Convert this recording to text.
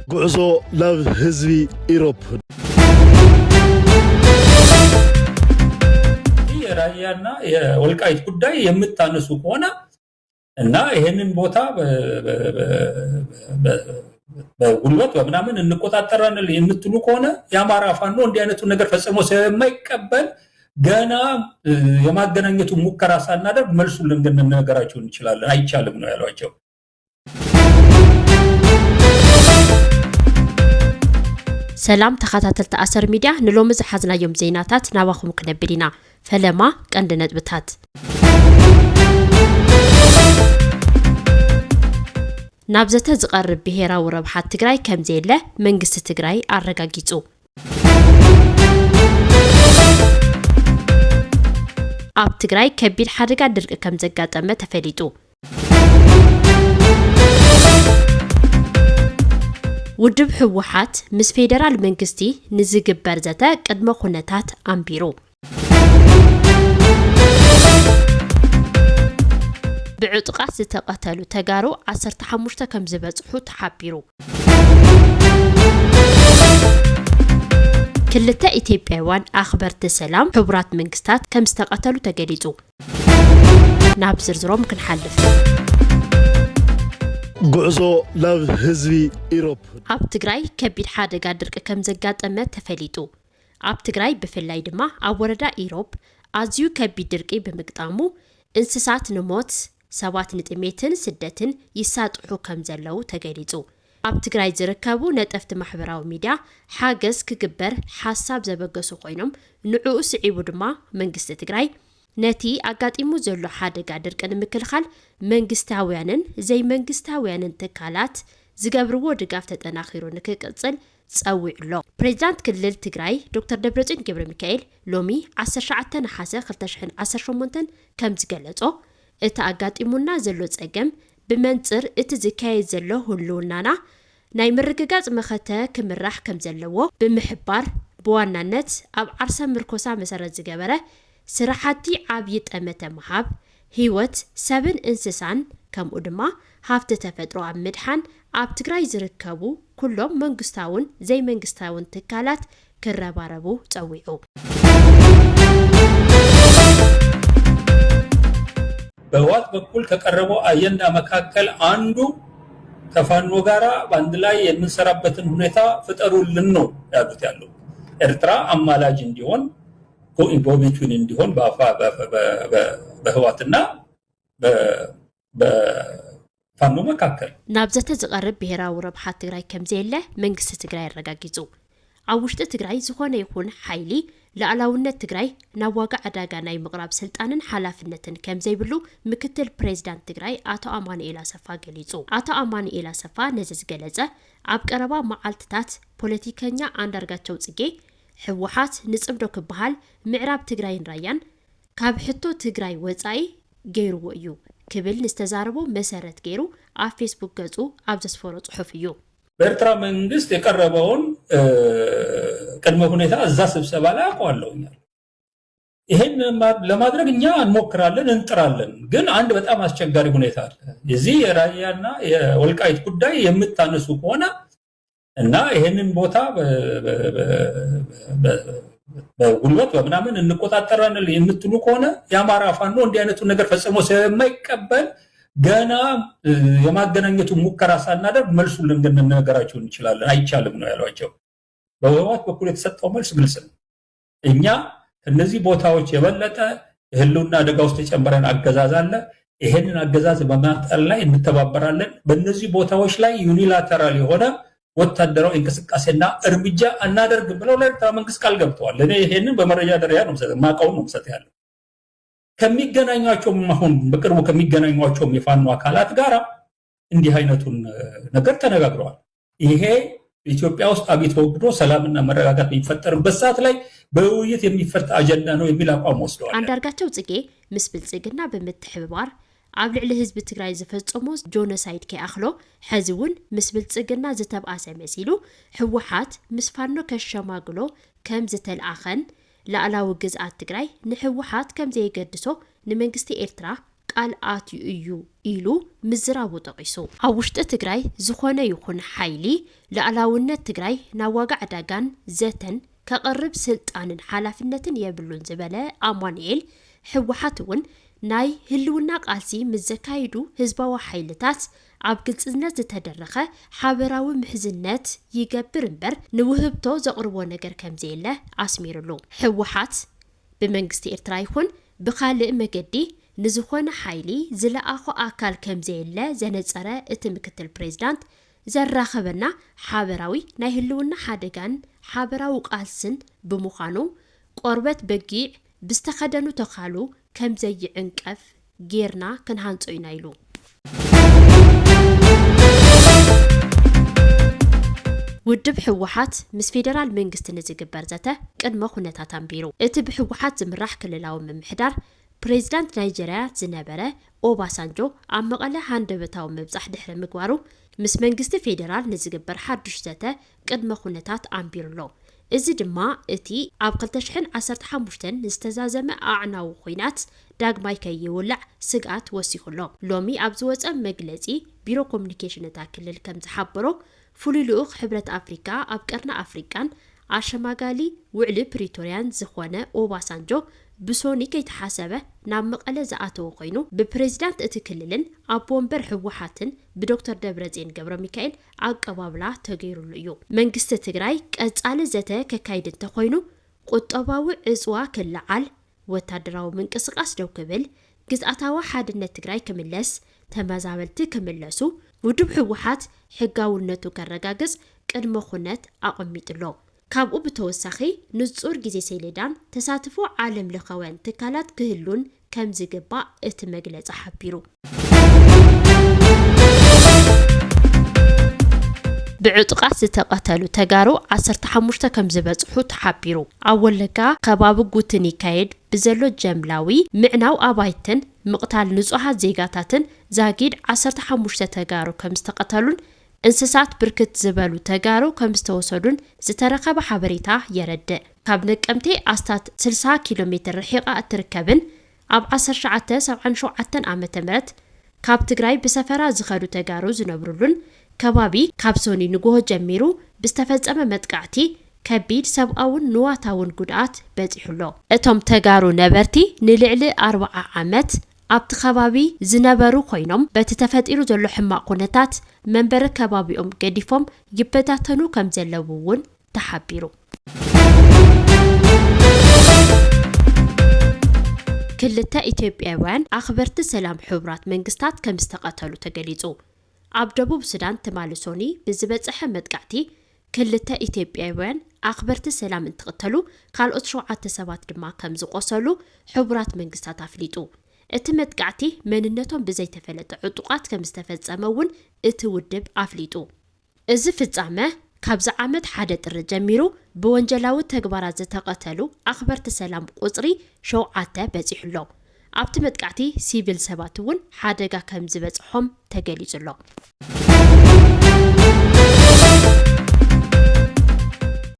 ጉዕዞ ናብ ህዝቢ ኢሮፕ። የራያና የወልቃይት ጉዳይ የምታነሱ ከሆነ እና ይሄንን ቦታ በጉልበት በምናምን እንቆጣጠራለን የምትሉ ከሆነ የአማራ ፋኖ እንዲህ አይነቱን ነገር ፈጽሞ ስለማይቀበል ገና የማገናኘቱ ሙከራ ሳናደርግ መልሱን ልንነገራችሁ እንችላለን፣ አይቻልም ነው ያሏቸው። ሰላም ተኸታተልቲ ኣሰር ሚድያ፣ ንሎሚ ዝሓዝናዮም ዜናታት ናባኹም ክነብል ኢና። ፈለማ ቀንዲ ነጥብታት። ናብ ዘተ ዝቐርብ ብሄራዊ ረብሓ ትግራይ ከምዘየለ መንግስቲ ትግራይ ኣረጋጊጹ። ኣብ ትግራይ ከቢድ ሓደጋ ድርቂ ከም ዘጋጠመ ተፈሊጡ። ውድብ ህወሓት ምስ ፌደራል መንግስቲ ንዝግበር ዘተ ቅድመ ኩነታት ኣንቢሩ። ብዕጡቓት ዝተቐተሉ ተጋሩ ዓሰርተ ሓሙሽተ ከም ዝበጽሑ ተሓቢሩ። ክልተ ኢትዮጵያውያን ኣኽበርቲ ሰላም ሕቡራት መንግስታት ከም ዝተቐተሉ ተገሊጹ። ናብ ዝርዝሮም ክንሓልፍ። ጉዕዞ ናብ ህዝቢ ኢሮፕ። ኣብ ትግራይ ከቢድ ሓደጋ ድርቂ ከም ዘጋጠመ ተፈሊጡ። ኣብ ትግራይ ብፍላይ ድማ ኣብ ወረዳ ኢሮብ ኣዝዩ ከቢድ ድርቂ ብምግጣሙ እንስሳት ንሞት፣ ሰባት ንጥሜትን ስደትን ይሳጥሑ ከም ዘለዉ ተገሊጹ። ኣብ ትግራይ ዝርከቡ ነጠፍቲ ማሕበራዊ ሚድያ ሓገዝ ክግበር ሓሳብ ዘበገሱ ኮይኖም፣ ንዕኡ ስዒቡ ድማ መንግስቲ ትግራይ ነቲ ኣጋጢሙ ዘሎ ሓደጋ ድርቂ ንምክልኻል መንግስታውያንን ዘይመንግስታውያንን ትካላት ዝገብርዎ ድጋፍ ተጠናኺሩ ንክቅፅል ጸዊዑ ኣሎ። ፕሬዚዳንት ክልል ትግራይ ዶክተር ደብረፅዮን ገብረ ሚካኤል ሎሚ ዓሰርተ ትሽዓተ ነሓሰ ክልተ ሽሕን ዓሰርተ ሸሞንተን ከም ዝገለጾ፣ እቲ ኣጋጢሙና ዘሎ ጸገም ብመንጽር እቲ ዝካየድ ዘሎ ህልውናና ናይ ምርግጋጽ መኸተ ክምራሕ ከም ዘለዎ ብምሕባር፣ ብዋናነት ኣብ ዓርሰ ምርኮሳ መሰረት ዝገበረ ስራሕቲ ዓብዪ ጠመተ ምሃብ፣ ህይወት ሰብን እንስሳን ከምኡ ድማ ሃፍቲ ተፈጥሮ ኣብ ምድሓን ኣብ ትግራይ ዝርከቡ ኩሎም መንግስታውን ዘይመንግስታውን ትካላት ክረባረቡ ጸዊዑ። በህወሓት በኩል ከቀረበው አጀንዳ መካከል አንዱ ከፋኖ ጋራ በአንድ ላይ የምንሰራበትን ሁኔታ ፍጠሩልን ነው ያሉት ያለው። ኤርትራ አማላጅ እንዲሆን go in go between እንዲሆን በአፋ- በ- በ- በ- በህወሓትና በ- በፋኖ መካከል ናብ ዘተ ዝቐርብ ብሄራዊ ረብሓ ትግራይ ከምዘየለ መንግስቲ ትግራይ ኣረጋጊጹ። ኣብ ውሽጢ ትግራይ ዝኾነ ይኹን ሓይሊ ልኣላውነት ትግራይ ናብ ዋጋ ዕዳጋ ናይ ምቕራብ ስልጣንን ሓላፍነትን ከምዘይብሉ ምክትል ፕሬዚዳንት ትግራይ ኣቶ ኣማኑኤል ኣሰፋ ገሊጹ። ኣቶ ኣማኑኤል ኣሰፋ ነዚ ዝገለጸ ኣብ ቀረባ መዓልትታት ፖለቲከኛ ኣንዳርጋቸው ጽጌ ህወሓት ንጽምዶ ክበሃል ምዕራብ ትግራይን ራያን ካብ ሕቶ ትግራይ ወጻኢ ገይርዎ እዩ ክብል ንዝተዛረቦ መሰረት ገይሩ ኣብ ፌስቡክ ገጹ ኣብ ዘስፈሮ ጽሑፍ እዩ። በኤርትራ መንግስት የቀረበውን ቅድመ ሁኔታ እዛ ስብሰባ ላይ አውቀዋለሁኛል። ይሄን ለማድረግ እኛ እንሞክራለን፣ እንጥራለን። ግን አንድ በጣም አስቸጋሪ ሁኔታ አለ። የዚህ የራያና የወልቃይት ጉዳይ የምታነሱ ከሆነ እና ይሄንን ቦታ በጉልበት በምናምን እንቆጣጠራለን የምትሉ ከሆነ የአማራ ፋኖ እንዲህ አይነቱን ነገር ፈጽሞ ስለማይቀበል ገና የማገናኘቱ ሙከራ ሳናደርግ መልሱን ልንነገራችሁ እንችላለን። አይቻልም ነው ያሏቸው። በህወሓት በኩል የተሰጠው መልስ ግልጽ ነው። እኛ ከነዚህ ቦታዎች የበለጠ የህልውና አደጋ ውስጥ የጨመረን አገዛዝ አለ። ይሄንን አገዛዝ በማንጠል ላይ እንተባበራለን። በእነዚህ ቦታዎች ላይ ዩኒላተራል የሆነ ወታደራዊ እንቅስቃሴና እርምጃ አናደርግም ብለው ለኤርትራ መንግስት ቃል ገብተዋል። እኔ ይሄንን በመረጃ ደረጃ ነው የምሰጥ፣ የማውቀውን ነው የምሰጥ ያለው። ከሚገናኟቸውም አሁን በቅርቡ ከሚገናኟቸውም የፋኖ አካላት ጋር እንዲህ አይነቱን ነገር ተነጋግረዋል። ይሄ ኢትዮጵያ ውስጥ አብይ ተወግዶ ሰላምና መረጋጋት የሚፈጠርበት ሰዓት ላይ በውይይት የሚፈታ አጀንዳ ነው የሚል አቋም ወስደዋል። ኣንዳርጋቸው ጽጌ ምስ ብልጽግና ብምትሕብባር ኣብ ልዕሊ ህዝቢ ትግራይ ዝፈጸሞ ጆኖሳይድ ከይኣኽሎ፣ ሕዚ እውን ምስ ብልጽግና ዝተብኣሰ መሲሉ ህወሓት ምስ ፋኖ ከሸማግሎ ከም ዝተልኣኸን ላዕላዊ ግዝኣት ትግራይ ንህወሓት ከም ዘየገድሶ ንመንግስቲ ኤርትራ ቃል ኣትዩ እዩ ኢሉ ምዝራቡ ጠቒሱ። ኣብ ውሽጢ ትግራይ ዝኾነ ይኹን ሓይሊ ልኣላውነት ትግራይ ናብ ዋጋ ዕዳጋን ዘተን ከቕርብ ስልጣንን ሓላፍነትን የብሉን ዝበለ ኣማኑኤል፣ ህወሓት እውን ናይ ህልውና ቃልሲ ምስ ዘካይዱ ህዝባዊ ሓይልታት ኣብ ግልጽነት ዝተደረኸ ሓበራዊ ምሕዝነት ይገብር እምበር ንውህብቶ ዘቕርቦ ነገር ከምዘየለ ኣስሚሩሉ። ህወሓት ብመንግስቲ ኤርትራ ይኹን ብኻልእ መገዲ ንዝኾነ ሓይሊ ዝለኣኾ ኣካል ከምዘየለ ዘነጸረ እቲ ምክትል ፕሬዝዳንት፣ ዘራኸበና ሓበራዊ ናይ ህልውና ሓደጋን ሓበራዊ ቃልስን ብምዃኑ፣ ቆርበት በጊዕ ብዝተኸደኑ ተኻሉ ከምዘይዕንቀፍ ጌርና ክንሃንጾ ኢና ኢሉ። ውድብ ህወሓት ምስ ፌደራል መንግስቲ ንዝግበር ዘተ ቅድመ ኩነታት ኣንቢሩ። እቲ ብህወሓት ዝምራሕ ክልላዊ ምምሕዳር ፕሬዝዳንት ናይጀርያ ዝነበረ ኦባሳንጆ ኣብ መቐለ ሃንደበታዊ ምብጻሕ ድሕሪ ምግባሩ፣ ምስ መንግስቲ ፌደራል ንዝግበር ሓዱሽ ዘተ ቅድመ ኩነታት ኣንቢሩ ኣሎ። እዚ ድማ እቲ ኣብ ክልተ ሽሕን ዓሰርተ ሓሙሽተን ዝተዛዘመ ኣዕናዊ ኲናት ዳግማይ ከይውላዕ ስግኣት ወሲኹ ኣሎ። ሎሚ ኣብ ዝወጸ መግለጺ፣ ቢሮ ኮሙኒኬሽን እታ ክልል ከም ዝሓበሮ፣ ፍሉይ ልኡኽ ሕብረት ኣፍሪካ ኣብ ቀርኒ ኣፍሪቃን ኣሸማጋሊ ውዕሊ ፕሪቶርያን ዝኾነ ኦባሳንጆ፣ ብሶኒ ከይተሓሰበ ናብ መቐለ ዝኣተወ ኮይኑ፣ ብፕሬዝዳንት እቲ ክልልን ኣቦ ወንበር ህወሓትን ብዶክተር ደብረጽዮን ገብረ ሚካኤል ኣቀባብላ ተገይሩሉ እዩ። መንግስቲ ትግራይ ቀጻሊ ዘተ ከካይድ እንተኾይኑ፣ ቁጠባዊ ዕጽዋ ክለዓል፣ ወታደራዊ ምንቅስቃስ ደው ክብል፣ ግዝኣታዊ ሓድነት ትግራይ ክምለስ፣ ተመዛበልቲ ክምለሱ፣ ውድብ ህወሓት ሕጋውነቱ ከረጋግጽ ቅድመ ኩነት ኣቐሚጡ ኣሎ። ካብኡ ብተወሳኺ፣ ንጹር ግዜ ሰሌዳን ተሳትፎ ዓለም ለኸወን ትካላት ክህሉን ከም ዝግባእ እቲ መግለጺ ሓቢሩ። ብዕጡቓት ዝተቐተሉ ተጋሩ ዓሰርተ ሓሙሽተ ከም ዝበጽሑ ተሓቢሩ። ኣብ ወለጋ ከባቢ ጉትን ይካየድ ብዘሎ ጀምላዊ ምዕናው ኣባይትን ምቕታል ንጹሃት ዜጋታትን ዛጊድ ዓሰርተ ሓሙሽተ ተጋሩ ከም ዝተቐተሉን እንስሳት ብርክት ዝበሉ ተጋሩ ከም ዝተወሰዱን ዝተረኸበ ሓበሬታ የረድእ። ካብ ነቀምቴ ኣስታት ስልሳ ኪሎ ሜትር ርሒቓ እትርከብን ኣብ ዓሰርተ ትሽዓተ ሰብዓን ሸውዓተን ዓመተ ምህረት ካብ ትግራይ ብሰፈራ ዝኸዱ ተጋሩ ዝነብሩሉን ከባቢ፣ ካብ ሶኒ ንግሆ ጀሚሩ ብዝተፈጸመ መጥቃዕቲ ከቢድ ሰብኣውን ንዋታውን ጉድኣት በጺሑ ኣሎ። እቶም ተጋሩ ነበርቲ ንልዕሊ ኣርብዓ ዓመት ኣብቲ ከባቢ ዝነበሩ ኮይኖም፣ በቲ ተፈጢሩ ዘሎ ሕማቕ ኩነታት መንበሪ ከባቢኦም ገዲፎም ይበታተኑ ከም ዘለዉ እውን ተሓቢሩ። ክልተ ኢትዮጵያውያን ኣኽበርቲ ሰላም ሕቡራት መንግስታት ከም ዝተቐተሉ ተገሊጹ። ኣብ ደቡብ ሱዳን ትማሊ ሶኒ ብዝበጸሐ መጥቃዕቲ ክልተ ኢትዮጵያውያን ኣኽበርቲ ሰላም እንትቕተሉ፣ ካልኦት ሸውዓተ ሰባት ድማ ከም ዝቖሰሉ ሕቡራት መንግስታት ኣፍሊጡ። እቲ መጥቃዕቲ መንነቶም ብዘይተፈለጠ ዕጡቓት ከም ዝተፈጸመ እውን እቲ ውድብ ኣፍሊጡ። እዚ ፍጻመ ካብዚ ዓመት ሓደ ጥሪ ጀሚሩ ብወንጀላዊ ተግባራት ዝተቐተሉ ኣኽበርቲ ሰላም ቁጽሪ ሸውዓተ በጺሑ ኣሎ። ኣብቲ መጥቃዕቲ ሲቪል ሰባት እውን ሓደጋ ከም ዝበጽሖም ተገሊጹ ኣሎ።